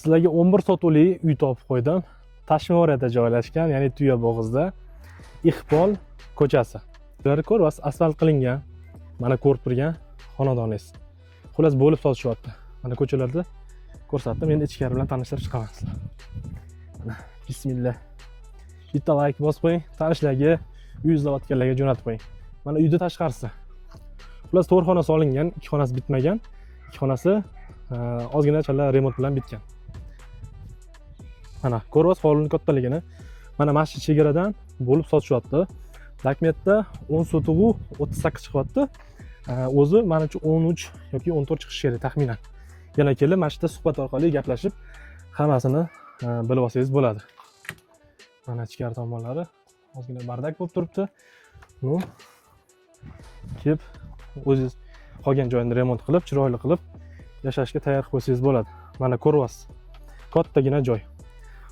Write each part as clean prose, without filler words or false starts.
Sizlarga 11 sotuvli uy topib qo'ydim. Tashmoriyada joylashgan, ya'ni Tuyabo'g'izda Iqbol ko'chasi. Ular ko'ryapsiz, asfalt qilingan. Mana ko'rib turgan xonadoningiz. Xullas, bo'lib sotishyapti. Mana ko'chalarda ko'rsatdim. Endi ichkari bilan tanishtirib chiqaman sizlar. Mana, bismillah. Bitta layk bosib qo'ying, tanishlarga, uy izlayotganlarga jo'natib qo'ying. Mana uyda tashqarisi. Xullas, to'rt xona solingan, ikki xonasi bitmagan, ikki xonasi ozgina chala remont bilan bitgan. Mana ko'ryapsiz hovlini kattaligini. Mana shu chegaradan bo'lib sotishyapti. Dokumentda 10 sotug'u 38 chiqyapti. O'zi manimcha 13 yoki 14 chiqishi kerak taxminan. Yana kelib mana shu yerda suhbat orqali gaplashib hammasini bilib olsangiz bo'ladi. Mana ichkari tomonlari ozgina бардак bo'lib turibdi. Ну, kelib o'zingiz qolgan joyini remont qilib, chiroyli qilib yashashga tayyor qilib qo'ysangiz bo'ladi. Mana ko'ryapsiz. Kattagina joy.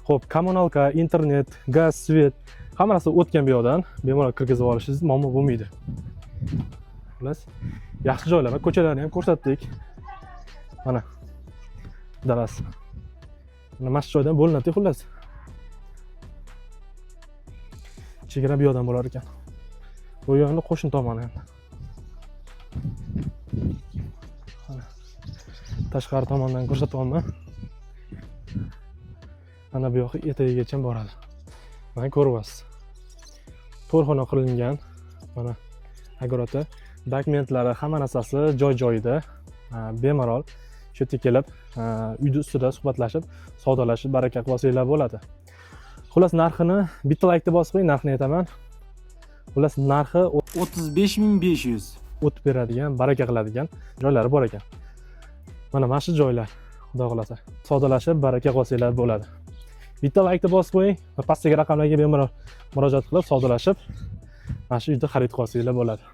Xo'p, коммуналка, internet, gaz, свет hamma narsa o'tgan bu yoqdan. Bemalol kirgizib olishingiz muammo bo'lmaydi. Xullas, yaxshi joylar. Mana ko'chalarni ham ko'rsatdik. Mana dalasi. Mana shu joydan bo'linadi xullas. Chegara bu yoqdan bo'lar ekan. Bu yoqni qo'shni tomoni endi. Mana tashqari tomondan ko'rsatyapman. Mana bu yoqi etagigacha boradi. Mana ko'ryapsiz. To'rt xona qilingan. Mana огород i, dokumentlari, hamma narsasi joy-joyida. Bemalol shu yerga kelib, uyni ustida suhbatlashib, savdolashib, baraka qilib olsanglar bo'ladi. Xullas, narxini bitta laykni bosib qo'ying, narxini aytaman. Xullas, narxi 35 500. O'tib beradigan, baraka qiladigan joylari bor ekan. Mana shu joylar, xudo xohlasa. Savdolashib, baraka qilsanglar bo'ladi. Bitta laykni bosib qo'ying va pastdagi raqamlarga bemalol murojaat qilib, savdolashib, mana shu uyda xarid qilsanglar bo'ladi.